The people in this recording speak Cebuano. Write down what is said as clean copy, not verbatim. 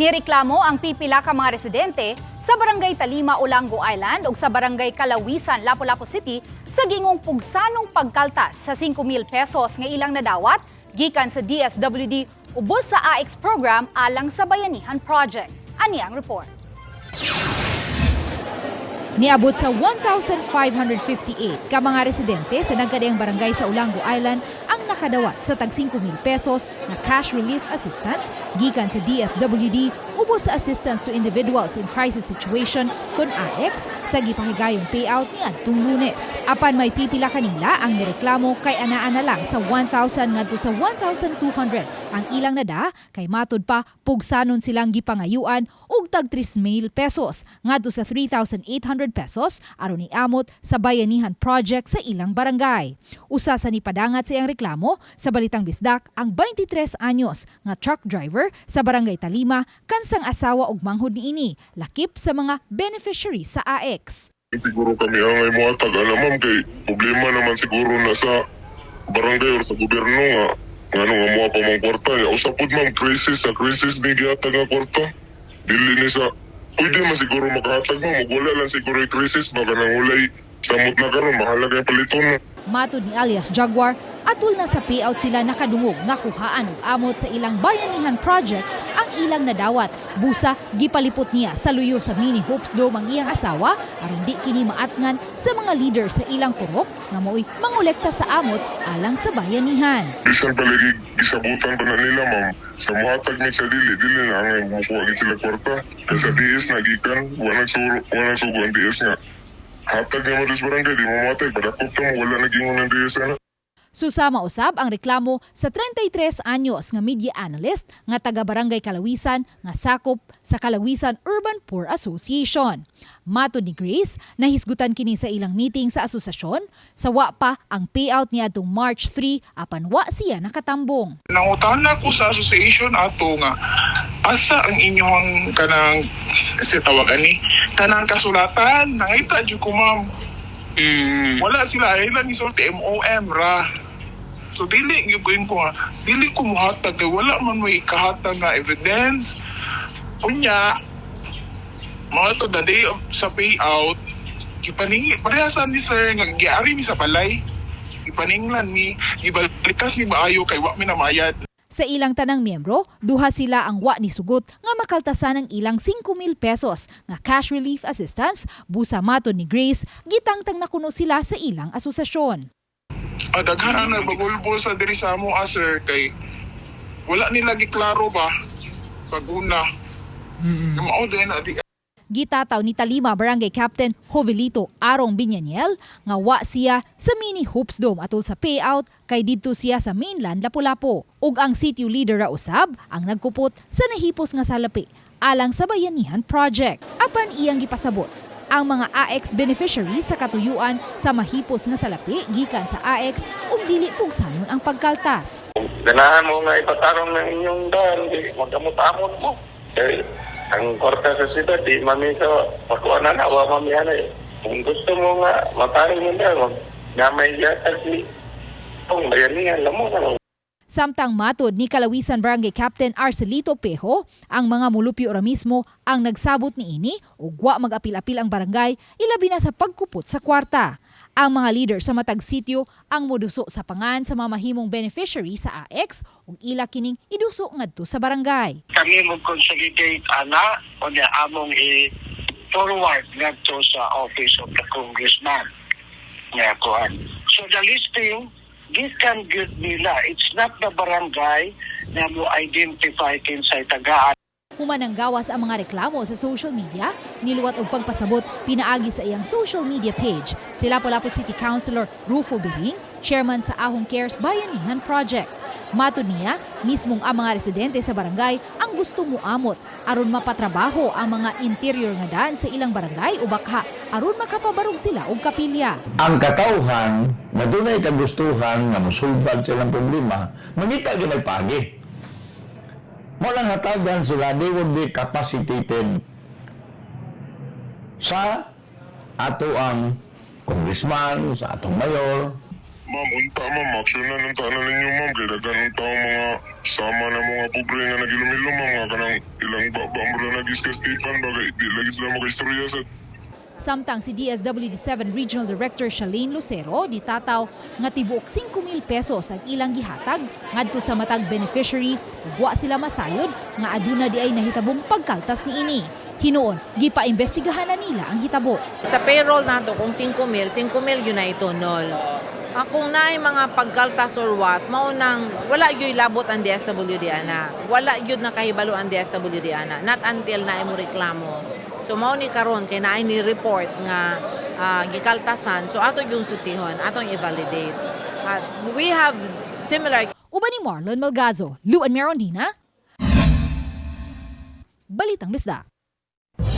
Nireklamo ang pipila ka mga residente sa Barangay Talima, Olango Island ug sa Barangay Kalawisan, Lapu-Lapu City sa gingong pugsanong pagkaltas sa 5,000 pesos nga ilang nadawat gikan sa DSWD ubos sa AX program alang sa Bayanihan Project. Ani ang report. Niabot sa 1,558 ka mga residente sa nagkadaiyang barangay sa Olango Island ang nakadawat sa tag 5,000 pesos na cash relief assistance gikan sa DSWD ubos sa Assistance to Individuals in Crisis Situation kon AX sa gipahigayong payout ni adtong Lunes. Apan may pipila kanila ang nireklamo kay anaa na lang sa 1,000 ngadto sa 1,200 ang ilang nada kay matud pa pugsanon silang gipangayuan og tag 3,000 pesos ngadto sa 3,800 pesos aron iamot sa Bayanihan Project sa ilang barangay. Usa sa nipadangat sa iyang reklamo sa Balitang Bisdak ang 23 anyos nga truck driver sa Barangay Talima kansang asawa og manghod niini lakip sa mga beneficiary sa AX. Siguro kami angay mohatag ana, ma'am, kay problema naman siguro na sa barangay or sa gobyerno nga ngano nga moa pa mang kwarta niya. Usa pud, ma'am, crisis sa crisis ni gihatag nga kwarta. Dili ni sa pwede man siguro makahatag, ma'am, ug wala lang siguro yung crisis ba kanang walay samot na karon, mahalaga yung paliton na. Matod ni alias Jaguar, atul na sa payout sila nakadungog nga kuhaan og amot sa ilang Bayanihan Project ang ilang nadawat. Busa gipalipot niya sa luyo sa Mini Hopes Dome ang iyang asawa aron di kini maatngan sa mga leader sa ilang purok nga mao'y mangolekta sa amot alang sa bayanihan. Bisan pa lagi gisabutan pa na nila, ma'am, sa mohatag mi sa dili, dili na angay mokuha gid sila kwarta. Kay sa DS na gikan, wa nagsugo ang DS nga hatag nga mo sa barangay, di mo matay, padakop ta mo, wala nagingon ng DS ana. Susama usab ang reklamo sa 33 anyos nga media analyst nga taga Barangay Kalawisan nga sakop sa Kalawisan Urban Poor Association. Matod ni Grace, nahisgutan kini sa ilang meeting sa asosasyon sa wa pa ang payout niadtong March 3 apan wa siya nakatambong. Nangutana ko sa association ato nga asa ang inyong kanang kasi tawag ani kanang kasulatan, nangita jud ko, ma'am. Wala sila, ay lang isulti MOM ra. So dili gyud ko ko nga dili ko mohatag kay wala man may ikahatag nga evidence. Unya mga to, the day of sa payout, gipaningi parehasan ni sir nga giari mi sa balay, gipaninglan mi, gibalikas mi maayo kay wa mi namayad. Sa ilang tanang miyembro, duha sila ang wa ni sugot nga makaltasan ang ilang 5,000 pesos nga cash relief assistance busa matod ni Grace, gitangtang na kuno sila sa ilang asosasyon. Ah, daghan ang nagbagulbol sa diri sa amo, ah, sir, kay wala nila giklaro ba pag una. Mao din na di. Gitataw ni Talima Barangay Captain Jovelito Arong Binyaniel nga wa siya sa Mini Hopes Dome atol sa payout kay didto siya sa mainland Lapu-Lapu. Ug ang city leader ra usab ang nagkupot sa nahipos nga salapi alang sa Bayanihan Project. Apan iyang gipasabot ang mga AX beneficiary sa katuyuan sa mahipos nga salapi gikan sa AX ug dili pugsanon ang pagkaltas. Ganahan mo nga ipatarong ng inyong daan, di magamot-amot mo. Kay ang kwarta sa siyudad, di mami sa pakuha na na, wa mami ano eh. Kung gusto mo nga, matarong mo daan, mag namay yata si Kung bayanihan, lamo na. Samtang matod ni Kalawisan Barangay Captain Arcelito Pejo, ang mga mulupyo ra mismo ang nagsabot niini ug wa mag-apil-apil ang barangay ilabi na sa pagkupot sa kwarta. Ang mga leader sa matag sitio ang moduso sa pangan sa mga mahimong beneficiary sa AX ug ila kining iduso ngadto sa barangay. Kami mo consolidate ana o niya among i-forward ngadto sa office of the congressman nga kuan. So the listing gikan gyud nila. It's not the barangay na mo identify kinsay tagaan. Human ang gawas ang mga reklamo sa social media, niluwat og pagpasabot pinaagi sa iyang social media page. Si Lapu-Lapu City Councilor Rufo Biring, chairman sa Ahong Cares Bayanihan Project. Matod niya, mismong ang mga residente sa barangay ang gusto muamot aron mapatrabaho ang mga interior nga daan sa ilang barangay o baka aron makapabarog sila og kapilya. Ang katawhan na dunay kagustuhan nga mosulbad silang problema, mangita gyud pagi. Mo lang hatagan sila, they would be capacitated sa ato ang congressman, sa atong mayor. Ma'am, unta ma'am, aksyonan unta na ninyo, ma'am, kay daghan unta ang mga Sama na mga pobre nga nagilom-ilom, ma'am, nga kanang ilang baba mo na nag-iskastipan bagay di lagi sila makaistorya sa Samtang si DSWD-7 Regional Director Shalane Lucero ditataw nga tibuok 5,000 pesos ang ilang gihatag ngadto sa matag beneficiary ug wa sila masayod nga aduna di ay nahitabong pagkaltas niini. Hinuon, gipaimbestigahan na nila ang hitabo. Sa payroll nato kung 5 mil, 5 mil yun na ito, nol. Kung naay mga pagkaltas or what, maunang wala yo'y labot ang DSWD ana. Wala yun nakahibalo ang DSWD ana. Not until naay mo reklamo. So mao ni karon kay naay ni report nga gikaltasan. So ato yung susihon, atong i-validate. We have similar Uban ni Marlon Malgazo, Luan Merondina, Balitang Bisdak.